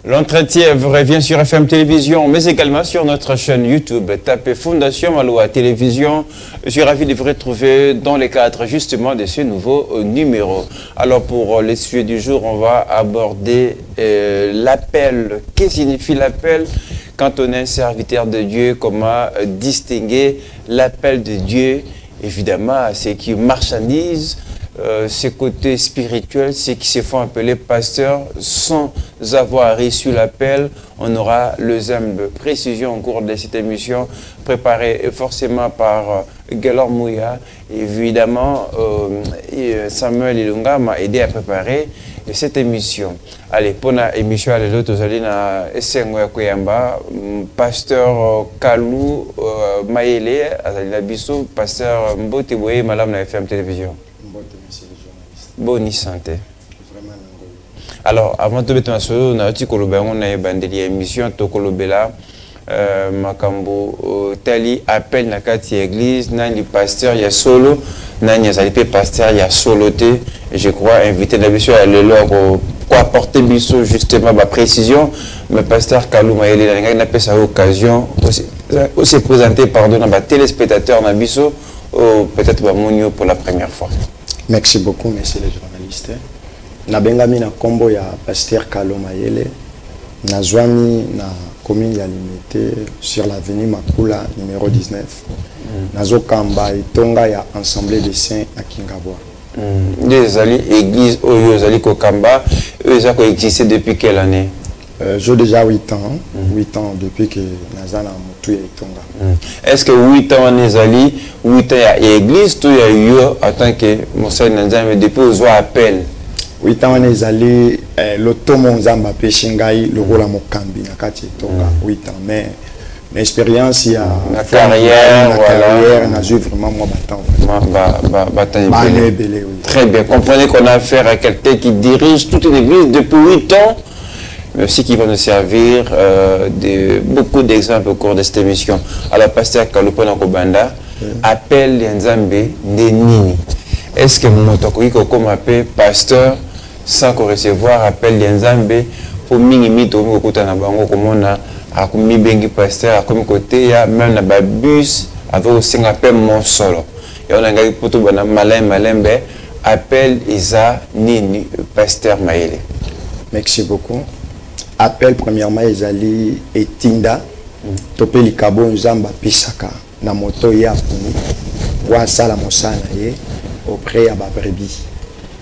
L'entretien vous revient sur FM Télévision, mais également sur notre chaîne YouTube. Tapez Fondation Maloa Télévision. Je suis ravi de vous retrouver dans le cadre justement de ce nouveau numéro. Alors pour le sujet du jour, on va aborder l'appel. Qu'est-ce que signifie l'appel quand on est un serviteur de Dieu? Comment distinguer l'appel de Dieu? Évidemment, ceux qui marchandisent, ce côté spirituel, ceux qui se font appeler pasteurs sans avoir reçu l'appel. On aura le de précision au cours de cette émission préparée forcément par Galor Mouya. Évidemment, Samuel Ilunga m'a aidé à préparer cette émission. Allez, pour l'émission, allez, l'autre, vous allez na esengo ya koyamba, pasteur Kalou Mayele, azali na biso, pasteur Mbote Boye, madame na FM Télévision. Bonne santé. Vraiment. Alors, avant de mettre ma solo, on a dit que on a bandeli émission tokolobela makambo tali appel na kati église nani pasteur ya solo nani azali pe pasteur ya solo te. Je crois invité na biso ya lelo ko apporter biso justement ba précision, mais pasteur Kalou Mayele na ngai na pesa occasion aussi présenter pardon na ba téléspectateurs na biso peut-être ba monio pour la première fois. Merci beaucoup, messieurs les journalistes. Nabengami na kombo ya pasteur Kalou Mayele, nazwami na commune ya Limete sur l'avenue Makula numéro 19. Nazokamba etonga ya Assemblée des Saints à Kingabwa. Les ali église oyo ezali kokamba, eux ça existé depuis quelle année? J'ai déjà 8 ans, 8 ans depuis que naza na mutu ya etonga. Est-ce que 8 ans wana ezali 8 ans ya église to ya yo en tant que mosali na Nzambe depuis ozwa appel? 8 ans wana ezali lotomo Nzambe apesi ngai lokola mokambi na kati ya etonga, 8 ans, mais na expérience ya na carrière, na carrière nazwi vraiment mwa batemps. Ba Ba ebele. Ebele, oui. Très bien. Comprenez qu'on a affaire à quelqu'un qui dirige toute une église depuis 8 ans, mais aussi qui va nous servir de beaucoup d'exemples au cours de cette émission. Alors, pasteur Kalou Pona Kobanda, appel ya Nzambe nde nini? Est-ce que moto akoki kokoma pe pasteur sans ko recevoir appel ya Nzambe? Po mingi mingi tokomi kokutana na bango komona akomi bengi pasteur, akomi koteya même na ba bus avec osenga pe mosolo. Ya wana ngai po tobanda malembe malembe, appel eza nini, pasteur Mayele? Merci beaucoup. Appel premièrement ezali etinda to pe likabo Nzambe apesaka na moto ye aponi po asala mosala na ye auprès ya ba brebis.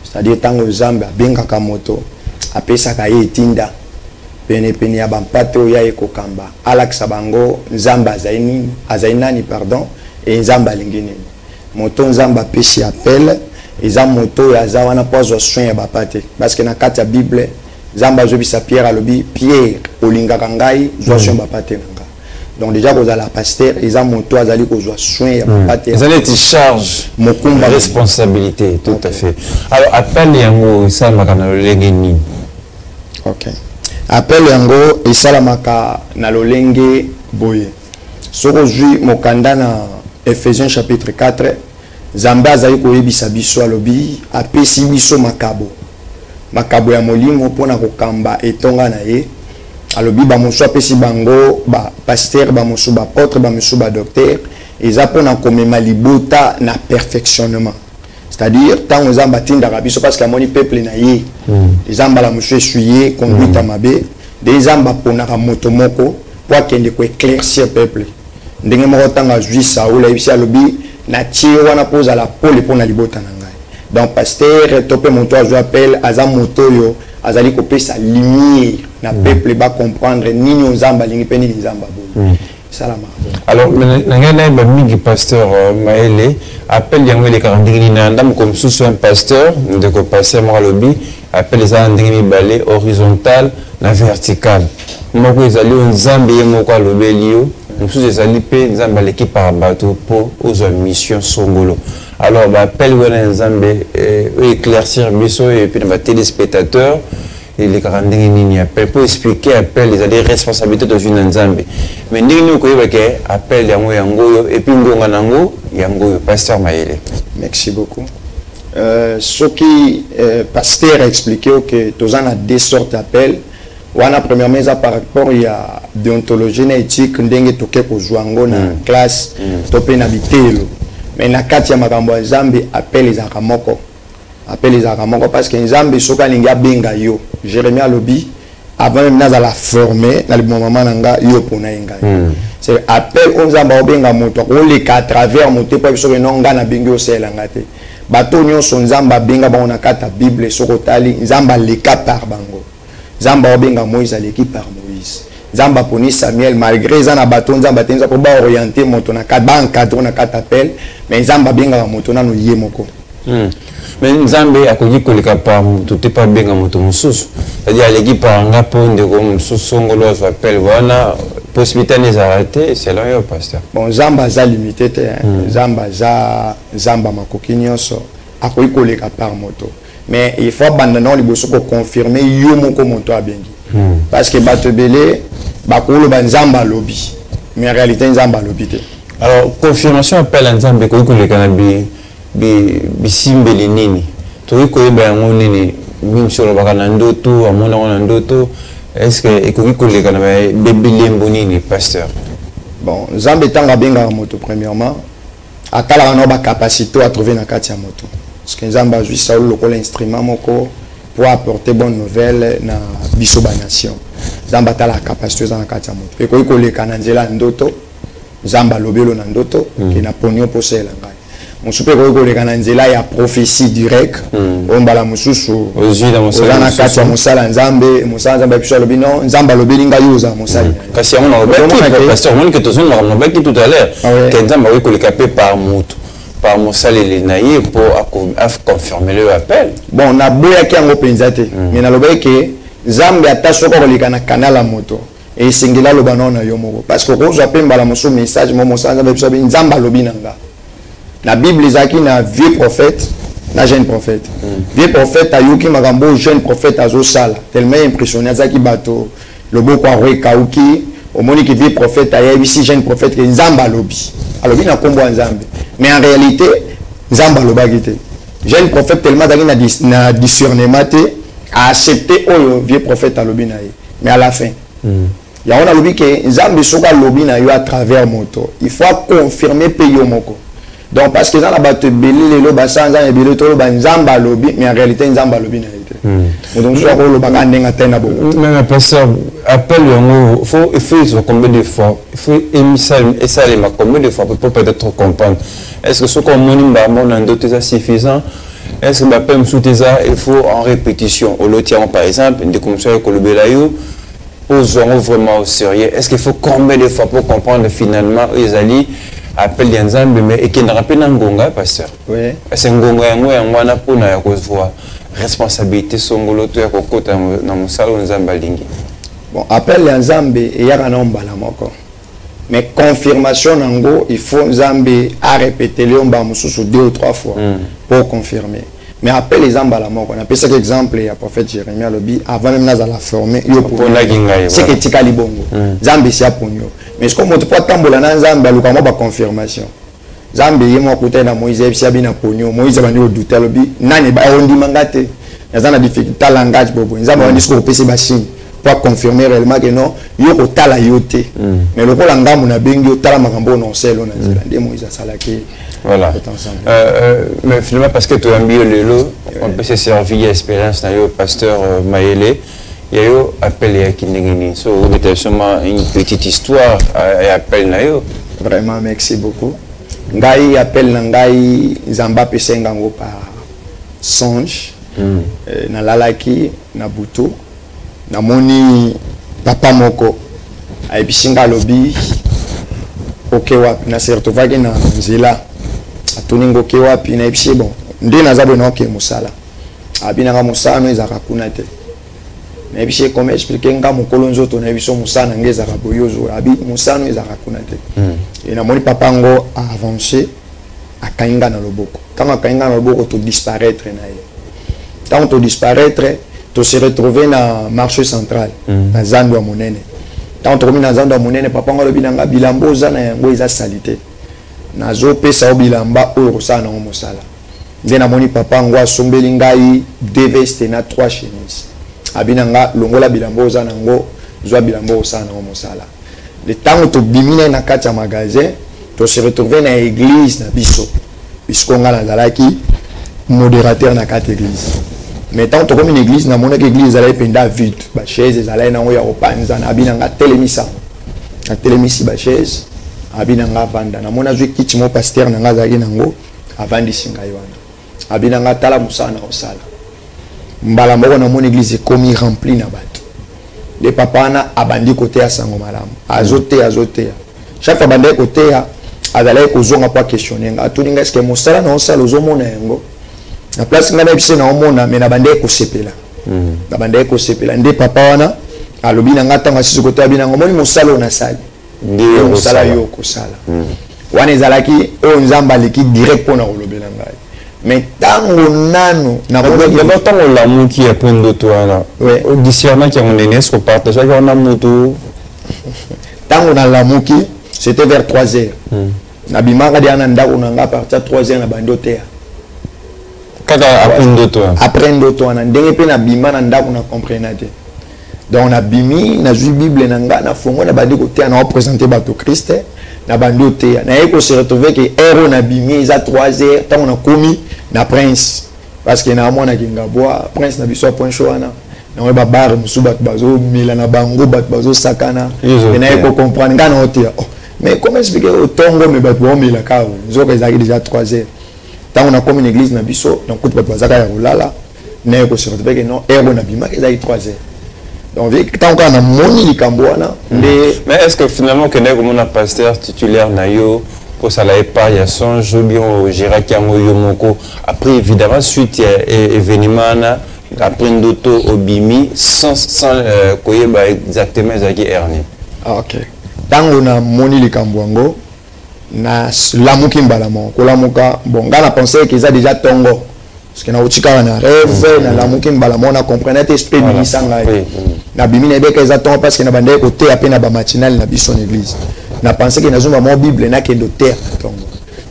C'est-à-dire ntango Nzambe abengaka moto apesaka ye etinda penepene ya bampate oyo aye kokamba, alakisa bango Nzambe azali nini, azali nani, pardon, e Nzambe alingi nini. Moto Nzambe apesi appel eza moto oyo aza wana po azwa soin ya bapate, parce que na kati ya Bible Nzambe azobisa Pierre, alobi Pierre olingaka ngai, zwa soin bapate na nga. Donc déjà kozala pasteur eza moto azali kozwa soin ya bapate. Ezali eti charge, mokumba, responsabilité, tout à fait. Alors appel yango esalamaka na lolenge nini? Ok. Appel yango esalamaka na lolenge boye. Soki ozwi mokanda na Ephésiens chapitre 4, Nzambe azali koyebisa biso, alobi apesi biso makabo. Makabo ya molimo mpona kokamba etonga na ye. Alobi ba mosusu apesi bango ba pasteur, ba mosusu ba apôtre, ba mosusu ba docteur, eza mpona komema libota na perfectionnement. C'est-à-dire ntango Nzambe atindaka biso parce que amoni peuple na ye, eza mbala mosusu essuyer conduite ya mabe, nde Nzambe aponaka moto moko po akende koéclaircir peuple. Ndenge moko ntango azwi Saul, ayebisi, alobi natie wana mpo ozala pole mpo na libota na ngai. Donc pasteur to mpe moto azwi appel aza moto oyo azali kopesa lumière na peuple, bacomprendre nini oyo Nzambe alingi mpe nini Nzambe aboyi. Esalamaka bongo. Alors na ngai nayeba mingi, pasteur Mayele, appel yango elekaka ndenge nini? Na ndambo mosusu un pasteur, ndeko pasteur moko alobi appel eza na ndenge mibale, horizontal na vertical. Moko ezali oyo Nzambe ye moko alobeli yo, mosusu ezali mpe Nzambe aleki par bato mpo ozwa mission songolo. Alors baappel wana ya Nzambe oyo éclaircir biso et puis na batéléspectateur, elekaka ndenge nini appel? Mpo expliquer appel ezali responsabilité tozwi na Nzambe, mais ndenge nini okoyeba ke appel yango yango oyo et puis ngonga nango yango oyo, pasteur Mayele? Merci beaucoup. Soki pasteur a expliqué que toza na deux sortes d'appel. Wana premièrement eza par rapport ya déontologie na éthique, ndenge toke kozwa yango na classe to mpe na biteyelo. Mais na kati ya makambo ya Nzambe, appel ezalaka moko. Appel ezalaka moko parce que Nzambe, soki alingi abenga yo, Jérémie alobi: «Avant même nazala formé na liboma mama na nga, yo mpona ye ngai.» C'est appel oyo Nzambe aobenga moto, akoleka à travers moto mpo soki no ngai nabengi, osalela nga te. Bato nyonso Nzambe abenga bango na kati ya Bible, soki otali, Nzambe aleka par bango. Nzambe aobenga Moïse, aleki par Moïse. Nzambe aponi Samuel, malgré eza na bato Nzambe atenza mpo baoriente moto na kati, baencadre na kati appel, mais Nzambe abengaka moto nano ye moko. Mais Nzambe akoki koleka par moto te mpo abenga moto mosusu, c'est-à-dire aleki par nga mpo ndeko mosusu songolo azwa appel wana, possibilité wana ezalaka te selon yo, pasteur? Bon, Nzambe aza limité te, hein. Nzambe aza Nzambe makoki nyonso, akoki koleka par moto, mais il faut abanda nao liboso koconfirme yo moko moto abengi, parce que bato ebele bakoloba Nzambe alobi, mais en réalité Nzambe alobi te. Alors, confirmation appel ya Nzambe ekoki koleka na bisimbeli nini? Tokoki koyeba yango nini? Mimisi olobaka na ndoto, amonango na ndoto, est ce que ekoki koleka na bilembo nini, pasteur? Bon, Nzambe ntango abengaka moto, premièrement atalaka nao bacapacité oyo atrouve na kati ya moto, parce que Nzambe azwi Saul lokola instrument moko pour apporter bonne nouvelle na biso banation. Nzambe atalaka capacité eza na kati ya moto. Ekoki koleka na nzela ya ndoto, Nzambe alobelo na ndoto ke naponi yo mposalela ngai. Mosusu mpe ekoki koleka na nzela ya prophétie direct, oyo mbala mosusu ozwi na mosala oza na kati ya mosusu. Mosala ya Nzambe, mosala ya Nzambe biso alobi non, Nzambe alobeli ngai, yo ozala mosali na ye. Kasi yango nalobaki Ozomona ke- pasteur, omoni ke tozongi makambo nalobaki tout à l'heure, Ah ouais. ke Nzambe akoki koleka mpe par moto, par mosaleli na ye mpo aconfirme le appel. Bon, naboyaki yango mpenza te, mais nalobaki ke Nzambe, ata soki akoleka na canal ya moto, esengeli aloba nao na yo moko, parce que okozwa mpe mbala mosusu message mo mosala Nzambe biso abi Nzambe alobi na nga. Na Bible ezalaki na vieux prophète na jeune prophète. Vieux prophète ayoki makambo oyo jeune prophète azosala, tellement impressionné azalaki, bato loboko aro ekauki. Omoni ke vieux prophète ayebisi jeune prophète ke Nzambe alobi, alobi na nkombo ya Nzambe, mais en réalité Nzambe alobaki te. Jeune prophète, tellement azalaki na discernement te, aaccepte oyo vieux prophète alobi na ye. Mais à la fin, yango nalobi ke Nzambe soki alobi na yo à travers moto, il faut aconfirme mpe yo moko. Donc, parce que eza na bato ebele lelo basala Nzambe, ebele toloba Nzambe alobi, mais en réalité Nzambe alobi na ye te. Moto mosusu akolobaka ndenge atai na bongo. Mais pasteur, appel yango, il faut ezwa combien de fois? Il faut esalema combien de fois pour peut-être comprendre? Est ce que soki omoni mbala na ndoto eza suffisant? Est ce que baappel mosusu te eza, il faut en répétition, oloti yango par exemple, ndeko mosusu aye kolobela yo, ozwa yango vraiment au sérieux? Est ce qu'il faut combien de fois pour comprendre finalement oyo ezali appel ya Nzambe? Mais ekendaka mpe na ngonga, pasteur? Oui. Parce que ngonga yango, yango wana mpona ya kozwa responsabilité songolo to ya kokota na mosala oyo Nzambe alingi. Bon, appel ya Nzambe eyaka na mbala moko, mais confirmation nango, il faut Nzambe arépétele yo mbala mosusu deux ou trois fois pour confirmer. Mais appel eza mbala moko. Napesaki exemple ya prophète Jérémie, alobi: «Avant même nazala formé, yo Oponaki ngai.» Seke etikali bongo, Nzambe esi aponi yo. Mais sikoyo moto mpo atambola na Nzambe, aluka mwa baconfirmation. Nzambe ye moko akutani na Moïse, ayebisi abi na poni yo. Moïse abandi kodute, alobi: «Nani ondima nga te? Naza na difficulté langage.» Boboye Nzambe abandi soki kopesa basigne po aconfirmer réellement ke non, yo kotala yo te, mais lokola ngambo nabengi yo, tala makambo oyo na oselo na nzela nde Moïse asalaki. Voilà. Ensemble. Mais finalement, parce que tu as mis lelo, on peut se servir expérience na yo, pasteur Mayele, ya yo appel ya kindengeni. So, vous seulement une petite histoire et appel na yo. Vraiment, merci beaucoup. Ngai, appel na ngai, Nzambe apesa ngango par songe. Nalalaki na butu, namoni papa moko ayebisi nga, alobi: «Oke wapi?» Na se retrouvaki na nzela, atuni nga: «Oke wapi?» Nayebisi ye: «Bon, nde naza boye, naoke mosala.» Abinanga: «Mosala no ezalaka kuna te.» Nayebisi ye: «Comment expliquer nga mokolo nzoto?» Nayebi so mosala na ngai ezalaka boye, ozo abi mosala no ezalaka kuna te. E namoni papa yango aavance, akangi nga na loboko. Ntango akangi nga na loboko, todisparaître na ye. Ntango todisparaître, tose retrouve na marché central, na zando ya monene. Ntango tokomi na zando ya monene, papa ngo alobi na nga: «Bilamba oza na yango eza sali te, nazopesa yo bilamba oyo kosala nango mosala.» Nde namoni papa yango asombeli ngai deux veste na trois chemise. Abi na nga longola bilamba oza nango, zwa bilamba osala nango mosala. Le ntango tobimi na ye na kati ya magasin, to se retrouve na église na biso, puisque nga nazalaki modérateur na kati église. Mais ntango tokomi na église, namonaki église ezalaki mpenza vide, bachaise ezalaki nango ya kopanzana. Abi na nga telemisa, natelemisi bachaise. Abi na nga avanda. Namoni azwi kiti mo pasteur na nga azalaki nango, avandisi ngai wana. Abi na nga tala mosala na kosala. Mbala moko namoni église ekomi rempli na bato. Nde papa wana abandi koteya sango malamu, azoteya, azoteya. Chaque fois abandaki koteya, azalaki kozonga mpo aquestionne nga. Atuni nga: "Est-ce mosala na osala, ozomona yango?" Na place ngai nayebisi naomona, mais nabandaki kosepela, nabandaki kosepela. Nde papa wana alobi na nga, ntango asisi koteya, abi na nga: "Omoni mosala oyo nasali, nde mosala yo okosala." Wana ezalaki oyo Nzambe aleki direct mpona kolobela ngai. Mais ntango nano D'abord, ntango olamuki après ndoto wana, odiscernaki yango ndenge? Est-ce opartageaki wana moto? Ntango nalamuki, c'était vers 3 heures. Nabimaka deya na ndako na nga à partir ya 3 heures, na bandi oteya. Kaka après ndoto wana? Après ndoto wana. Ndenge mpe nabima na ndako, na comprena te. Donc nabimi, nazwi Bible na nga, nafongo, nabandi koteya, na oprésente bato Christ, nabandi oteya. Naye kose retrouve ke heure oyo nabimi eza 3 heures. Ntango nakomi na Prince, parce que namonaki Ngabwa Prince na biso ya Point Chaud wana, nango babare mosusu, bato bazomela na bango, bato bazosakana. Me naye kocomprendre, ngai na oteya: "Oh, mais comment expliquer otongo me bato baomela kaka?" Nzoka ezalaki déjà 3 heures. Ntango nakomi na église na biso, nakuti bato bazaka ya kolala. Naye kose retrouve ke non, heure oyo nabimaki ezalaki 3 heures. Donc ntango kaka namoni likambo wana nde Mais est ce que finalement okendaki komona pasteur titulaire na yo kosala ye part ya songe, ou bien ogéraki yango yo moko après, évidemment, suite ya événement wana, après ndoto obimi sans koyeba exactement ezalaki heure nini? Ah, ok. Ntango namoni likambo yango, nalamuki mbala moko. Kolamuka, bon, ngai na pense ke eza déjà ntongo, parce que nauti kaka na rêve. Nalamuki mbala moko, na comprendre te, esprit ebimisa ngai. Nabimi, nayebeka eza ntongo, parce que na bandaki koteya mpe na bamatinale na biso na église. Na pense ke nazomba mwa Bible, nakende oteya na ntongo.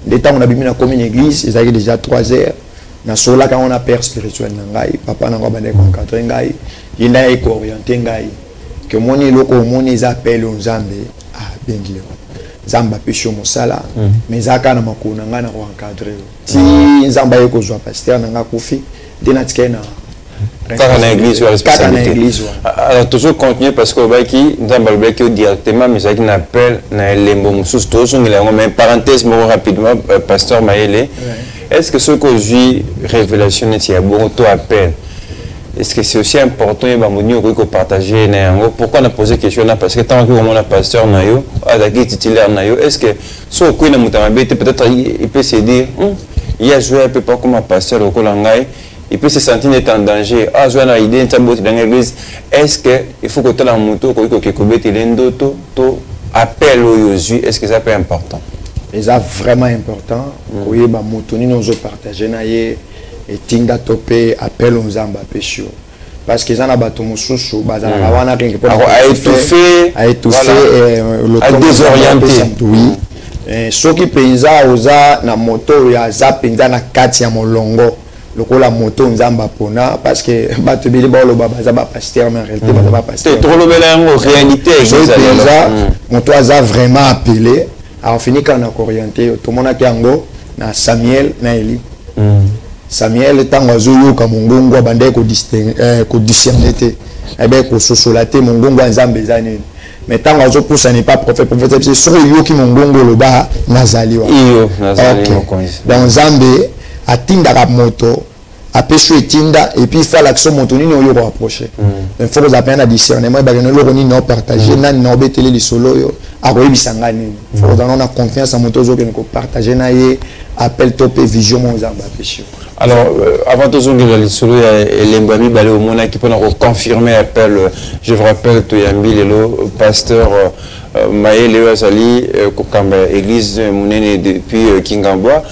Nde ntango nabimi, nakomi na église, ezalaki déjà 3 heures. Nasololaka yango na père spirituel na ngai. Papa nango abandaki koencadre ngai, ye nde ayei kooriente ngai ke omoni eloko omoni eza appel oyo Nzambe abengi yo, Nzambe apesi yo mosala, mais eza kaka na makolo na ngai na koencadre yo ti Nzambe aye kozwa pasteur na ngai akufi, nde natikali na Kaka na église wa? Kaka na église wana. Alors toujours continuer, parce que obaki Nzambe alobaki yo directement, mais ezalaki na appel na elembo mosusu. Tozongela yango, mais parenthèse moko rapidement, pasteur Mayele, est ce que soki ozwi révélation neti ya bongo to appel, est ce que c'est aussi important yeba moni okoki kopartage na yango? Pourquoi na pose question na? Parce que ntango okoki komona pasteur na yo azalaki titulaire na yo, est ce que so okoki na moto ya mabe te? Peut-être il peut se dire: "Ye azwi mpe pa koma pasteur lokola ngai." Il peut se sentir net en danger, azwa na idée nti aboti dans l'église. Est ce que il faut kotala moto okoki koke kobetela ndoto to appel oyo ozwi? Est ce que eza mpe important? Eza vraiment important koyeba moto nini ozopartage na ye etinda to mpe appel oyo Nzambe apesi yo, parce que eza na bato mosusu bazalaka wana rien que mpona aétouffe. Aétouffe. Adésorienté. Oui. Soki mpenza oza na moto oyo aza mpenza na kati ya molongo lokola moto Nzambe apona, parce que bato ebele baoloba baza bapasteur, mais en réalité baza bapasteur. Tokolobela yango, réalité. Soki mpenza moto aza vraiment appelé, afini kaka na kooriente yo. Tomonaki yango na Samuel na Eli. Samuel, ntango azoyoka mongongo, abandaki kodiscerne te, ayebaki kososola te mongongo ya Nzambe eza nini. Mais ntango azopusana epa prophète, prophète biso: "Soki oyoki mongongo, oloba: nazali wana." Donc Nzambe atindaka moto, apesi yo etinda, et puis il faut alakisa moto nini oyo koapproche. Il faut kozala mpenza na discernement, ebakena eloko nini na opartage, nani na obeteli lisolo oyo, akoyebisa ngai nini. Faut kozala na confiance ya moto ozokende kopartage na ye appel to mpe vision mo Nzambe apesi yo. Alors, avant tozongela lisolo ya elembo ya mibale omonaki mpona koconfirme appel, je vous rappelle, toyambi lelo pasteur Mayele oyo azali kokamba église monene depuis Kingambwa.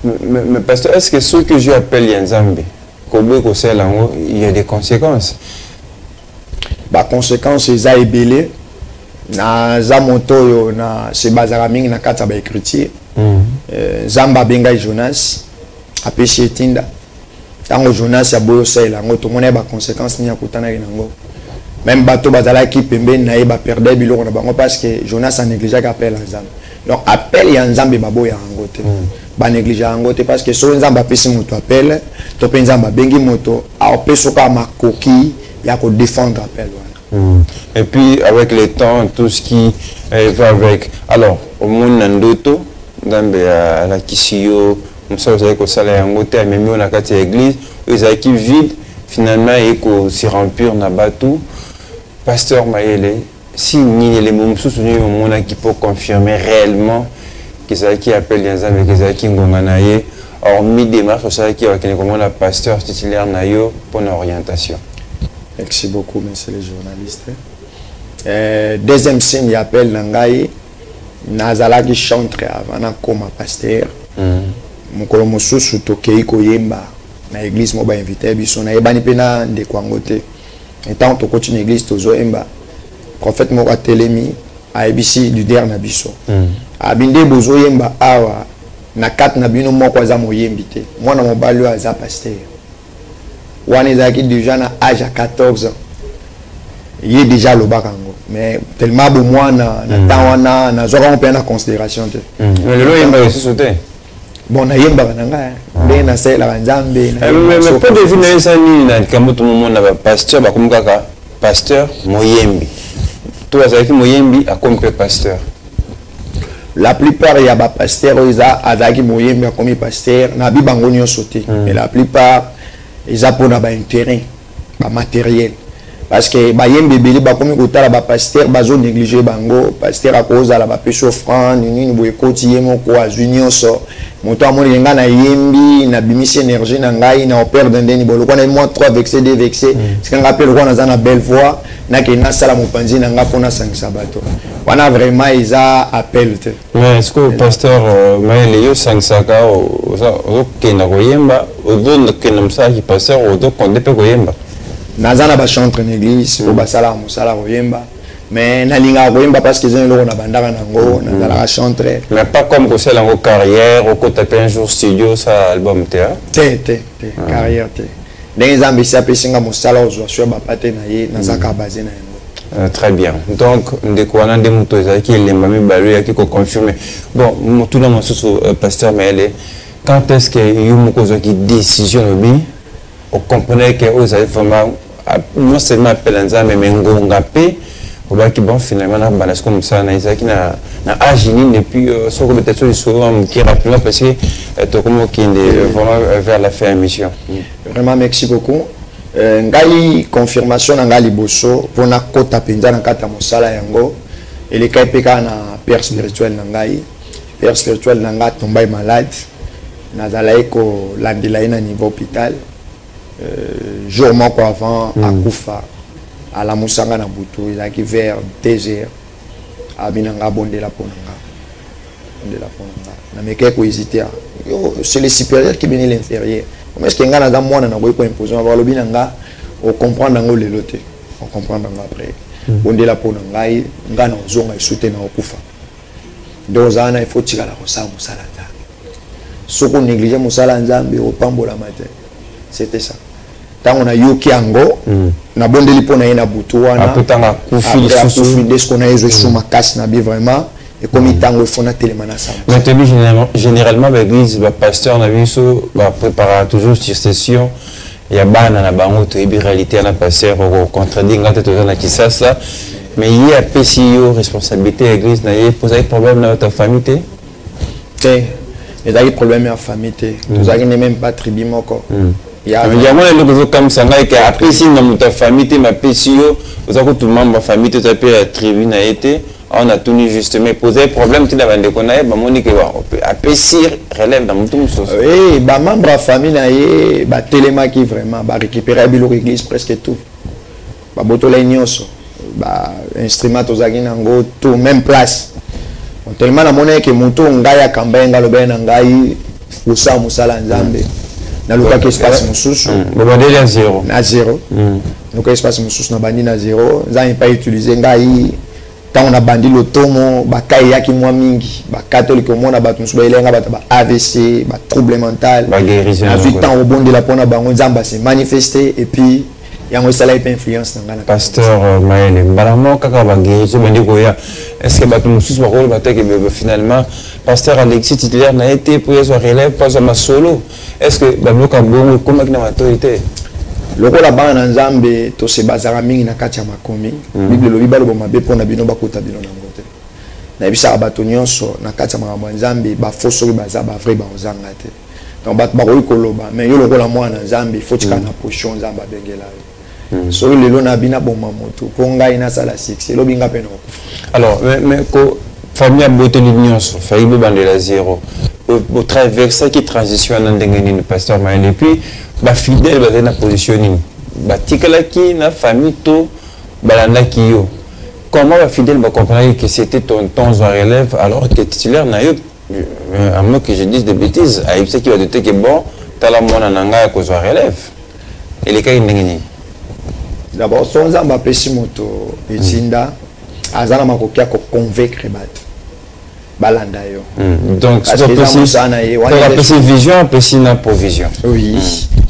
Mais pasteur, est ce que soki ozwi appel ya Nzambe, koboyi kosala yango, il y a des conséquences? Baconséquence eza ebele. Naza moto oyo na se bazalaka mingi na kati ya baécriture. Nzambe abengai Jonas, apesi etinda. Ntango Jonas aboyi osalela yango, tomoni ye baconséquence nini akutanaki nango. Même bato bazalaki pembeni na ye baperdre biloko na bango parce que Jonas anégligeaki appel ya Nzambe. Donc appel ya Nzambe, baboyaka yango te, banéglige yango te, parce que soki Nzambe apesi moto appel to mpe Nzambe abengi moto, apesi kaka makoki ya kodéfendre appel wana. Et puis avec le temps, tout ce qui va avec. Alors, omoni na ndoto, Nzambe alakisi yo mosala ozalaki kosala yango te, amemi yo na kati ya église oyo ezalaki vide, finalement ekose remplir na bato. Pasteur Mayele, si nini, elembo mosusu nini omonaki mpo confirmer réellement kezalaki appel ya Nzambe, kezalaki ngonga na ye, hormis démarche osalaki bakende komona pasteur titulaire na yo mpona orientation? Merci beaucoup, monsieur le journaliste. Deuxième signe ya appel na ngai, nazalaki chantre avant nakoma pasteur. Mokolo mosusu tokei koyemba na église mo bainvite biso, nayebani mpe na ndeko yango te. Ntango tokoti na église, tozoyemba, prophète moko atelemi, ayebisi leader na biso, abi nde bozoyemba awa, na kati na bino moko aza moyembi te, mwana mobali oyo aza pasteur. Wana ezalaki déjà na âge ya 14 ans. Ye déjà alobaka yango, mais tellement bomwana na temps wana, nazwaka yango mpenza na considération te. Mais lelo oyembaka lisusu te? Bon, nayembaka na ngai ndenge nasalelaka Nzambe. Mais point de vue na yo eza nini na likambo tomomona bapasteur bakomi kaka pasteur moyembi, to azalaki moyembi akomi mpe pasteur? La plupart ya bapasteur oyo eza azalaki moyembi akomi pasteur, nabi bango nyonso te, mais la plupart eza mpona baintérêt bamatériel, parce que bayembi ebele bakomi kotala bapasteur bazonéglige bango. Pasteur akozala bapesi offrande nini boye, ekoti ye moko azwi nyonso. Moto amonike ngai nayembi, nabimisi énergie na ngai na operdre ndeni bo lokwa na mwa 3 versets, 2 versets, sika ngai mpe lokwa naza na belle voix, nakende nasala mopanzi na ngai mpo nasangisa bato wana. Vraiment eza appel te. Mais est ce que pasteur Mayele, yo osangisaka, ozokenda koyemba, ozokenda mosalaki pasteur, ozokonde mpe koyemba? Naza na bachantre na église oyo basalaka mosala koyemba, mais nalingaka koyemba parce que eza eloko na bandaka nango, nazalaka chantre. Mais pas comme kosala yango carrière, okota mpe un jour studio, osala album te? Te, te, te, carrière te. Ndenge Nzambe esi apesi nga mosala ozwa so ya bapa te na ye, naza kaka base na yango. Très bien. Donc ndeko wana nde moto ezalaki elemba mibale oyaki koconfirme. Bon, motuna mosusu, pasteur Mayele, quand est ce que yo moko ozwaki décision, lobi ocomprenait que oyo ezali vraiment non seulement appel ya Nzambe, mais ngonga mpe obaki, bon, finalement nabanda siko mosala na ezalaki na âge nini? Et puis soki obeta so lisolo ya moke rapidement, parce que tokomi okende vraiment vers la fin ya émission. Vraiment merci beaucoup. Ngai confirmation na ngai liboso mpona kota mpenza na kati ya mosala yango elekai mpe kaka na père spirituel na ngai. Père spirituel na ngai atombai malade, nazalaki kolandela ye na niveau hôpital. Jour moko avant akufa, alamusanga na butu, ezalaki vers 2 heures, abi na nga abondela mpo na nga, bondela mpo na nga. Namekaki kohésiter. Yo, c'est le supérieur qui bénit l'inférieur. Comment est-ce que nga naza mwana, nakoki koimpose? Balobi na nga ocomprendre yango lelo te, ocomprendre yango après. Bondela mpo na ngai, ngai na ozonga esu te, na okufa. Nde oza wana, ifo tikala kosala mosala Nzambe. Soki onéglige mosala ya Nzambe, opambolama te. C'était ça. Ntango nayoki yango, nabondeli mpo na ye na butu wana. Après ntango akufi Après lisusu. akufi nde siko na ye ezwa esu makasi na bi vraiment ekomi ntango efo natelema na sango. Mais toyebi généralement baéglise, bapasteur na biso bapréparaka toujours succession ya bana na bango. Toyebi réalité ya na pasteur, okocontredire nga te, toza na Kisasa. Mais ye apesi yo responsabilité ya église na ye, pozalaki problème na bato ya famille te? Te, ezalaki problème ya famille te, tozalaki ne même pas tribu moko. Yango na eloko ezokamwisa ngai ke apesi na moto ya famille te, mapesi yo, oza kutu membre ya famille te, oza mpe ya tribu na ye te. Awa natuni justement, epose problème te na bandeko na ye, bamoni ke apesi relève na motu mosusu? Oui, bamembre ya famille na ye batelemaki vraiment, barécupéra biloko église, presque tout babotola ye nyonso, bainstrument tozalaki nango tout, même place. Bon, tellement namoni ke moto ngai akamba ye, ngai aloba ye na ngai kosala mosala ya Nzambe, nalukaki espace mosusu. Bobandeli ya zéro. Na zéro, naluka espace mosusu, nabandi na zéro. Nzambe mpe utiliser ngai. Ntango nabandi lotomo, baka eyaki mwa mingi, bakatolike omona bato mosusu bayelenga bato ba AVC, batrouble mental. Baguérison. Nazwi ntango kobondela mpona bango, Nzambe ase manifeste, et puis yango esalaki mpe influence na ngai na Pasteur Mayele, mbala moko kaka baguérison bandi koya, est ce que bato mosusu bakoloba te ke finalement pasteur Alexis titulaire na ye te mpo ye azwa relève, mpo azwa masolo? Est ce que babiloko ya bongo ekomaki na matoi te? Lokola bana na Nzambe, tose bazalaka mingi na kati ya makomi. Bible elobi baloba mabe mpo na bino, bakuta bino nango te. Nayebisaka bato nyonso, na kati ya makambo ya Nzambe, bafaux soki baza, bavrai bakozanga te. Donc bato bakoki koloba, mais yo lokola mwana na Nzambe, faut tikala na position Nzambe abengela yo. Soki lelo na bino aboma motu mpo ngai nasala succès, elobi nga mpe na kokufa. Alors, mais ko famille aboteli nyonso, fayi bobandela zéro, botraversaki transition wana ndenge nini, pasteur Mayele? Et puis bafidèle bazali na position nini? Batikalaki na famille to balandaki yo? Comment bafidèle bacomprenaki que c'était ton temps zwa relève, alors que titulaire na yo, à moins que je dise des bêtises, ayebisaki bato te ke bon, tala mwana na ngai akozwa relève? Elekaki ndenge nini? D'abord, so Nzambe apesi moto etinda, aza na makoki ya koconvaincre bato balanda yo. Donc Parce que eza mosala na ye wana. Apesi vision, apesi na provision. Oui,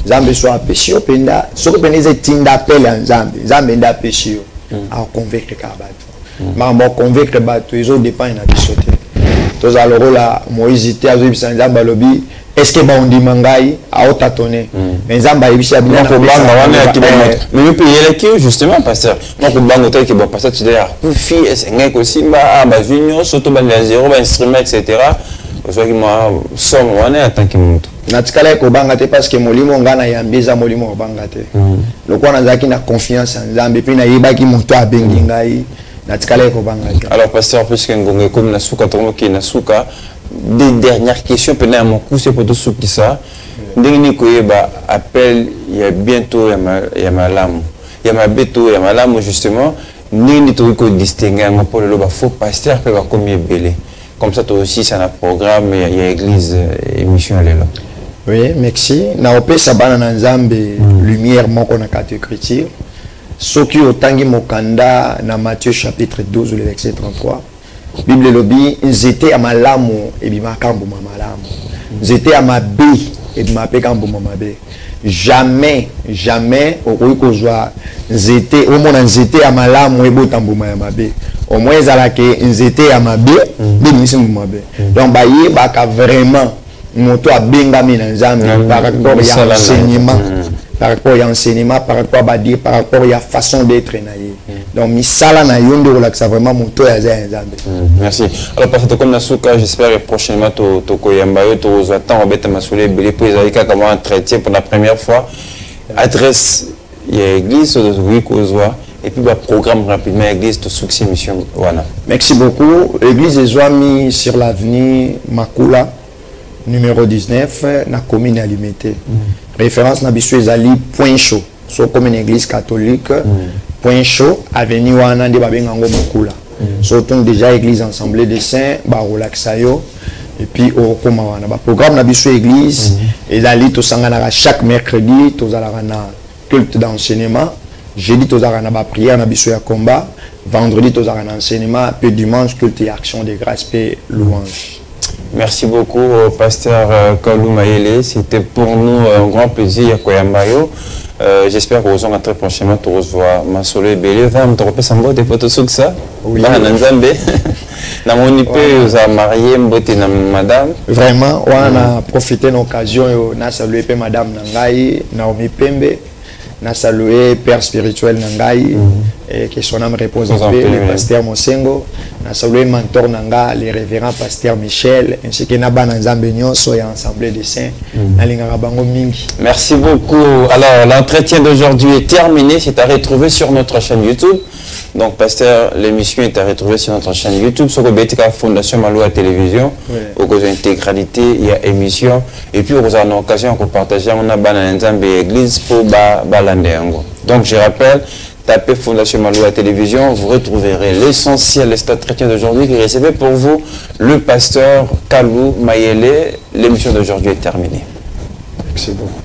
Nzambe so apesi yo mpenza, soki mpenza eza etinda, appel ya Nzambe, Nzambe nde apesi yo, akoconvaincre kaka bato. Makambo akoconvaincre bato ezodépendre na biso te. Tozala lokola Moïse te, azoyebisa Nzambe, alobi: est ce que baondima ngai? Aotâtonner, mais Nzambe ayebisi abina. Kobanga wana ya kibomoto, mais yo mpe eyelaki yo justement, pasteur, mwa kobanga otaki bon, pasteur titulaire akufi, ngai kosimba bazwi nyonso, to bandela zéro, bainstrument, etc. Ozwaki mwa somme wana ya tanki moto? Natikalaki kobanga te, parce que molimo ngai nayambi eza molimo kobanga te. Lokola nazalaki na confiance ya Nzambe mpe nayebaki moto abengi ngai, natikalaki kobanga te. Alors pasteur, puisque ngonga ekomi na suka, tokomoki na suka, des dernières questions mpena ya mokuse mpo tosukisa. Ndenge nini koyeba appel ya bien to ya malamu, ya mabe to ya malamu? Justement, ndenge nini tokoki kodistingue yango? Mpo lelo bafaux pasteur mpe bakomi ebele. Comme ça tosisa na programme ya église, émission ya lelo. Oui, merci. Na opesa bana na Nzambe lumière moko na kati écriture. Soki otangi mokanda na Matthieu chapitre 12, le verset 33, Bible elobi: nzete ya malamu ebimaka mbuma malamu, nzete ya mabe ebimaka mpe ka mbuma mabe. Jamais, jamais okoki kozwa nzete, omona nzete ya malamu ebota mbuma ya mabe. Au moins ezalaka nzete ya mabe nde ebimisi mbuma mabe. Donc bayebaka vraiment moto abengami na Nzambe par rapport ya enseignement, par rapport ya enseignement, par rapport badire, par rapport ya façon d'être na ye. Donc misala na yo nde kolakisa vraiment moto oyo aza ya Nzambe. Merci. Alors parce que comme na suka, j'espère que prochainement tokoyamba yo, tokozwa ntango obeta masolo ebele, mpo ezali kaka mwa entretien pour la première fois. Adresse ya église oyo tokoki kozwa, et puis baprogramme rapidement ya église, tosukisi émission wana. Merci beaucoup. Église ezwami sur l'avenue Makula numéro 19, na commune ya Limete. Référence na biso ezali Point Chaud. So comme une église catholique, Point Chaud, avenue wana nde babenga yango Makula. So donc déjà église Assemblée des Saints, barolakisa yo et puis okokóma wana. Baprogramme na biso église ezali: tosanganaka chaque mercredi, tozalaka na culte d'enseignement; jeudi, tozalaka na baprière na biso ya combat; vendredi, tozalaka na enseignement; mpe dimanche, culte ya action de grâce mpe louange. Merci beaucoup, pasteur Kalou Mayele. C'était pour nous un grand plaisir, koyamba yo. J'espère que vous aurez très prochainement tokozwa masolo ebele. Va tokopesa mbote po tosukisa. Bana na Nzambe. Namoni mpe oza marié, mbote na madame. Vraiment, wana profiter na occasion oyo na saluer mpe madame na ngai Naomi Pembe, na saluer père spirituel na ngai, et que son âme repose en paix, le pasteur Mosengo, na saluer mentor na nga, le révérend pasteur Michel, ainsi que na bana Nzambe nyonso ya Assemblée des Saints. Nalingaka bango mingi. Merci beaucoup. Alors, l'entretien d'aujourd'hui est terminé. C'est à retrouver sur notre chaîne YouTube. Donc, pasteur, l'émission est à retrouver sur notre chaîne YouTube, sur Betika Fondation Maloa Télévision. Au intégralité, il y a émission. Et puis, vous avez l'occasion de partager. On a bana Nzambe église pour balande yango. Donc, je rappelle, tapez Fondation Maloa Télévision, vous retrouverez l'essentiel de cet entretien d'aujourd'hui qui recevait pour vous le pasteur Kalou Mayele. L'émission d'aujourd'hui est terminée. Merci beaucoup.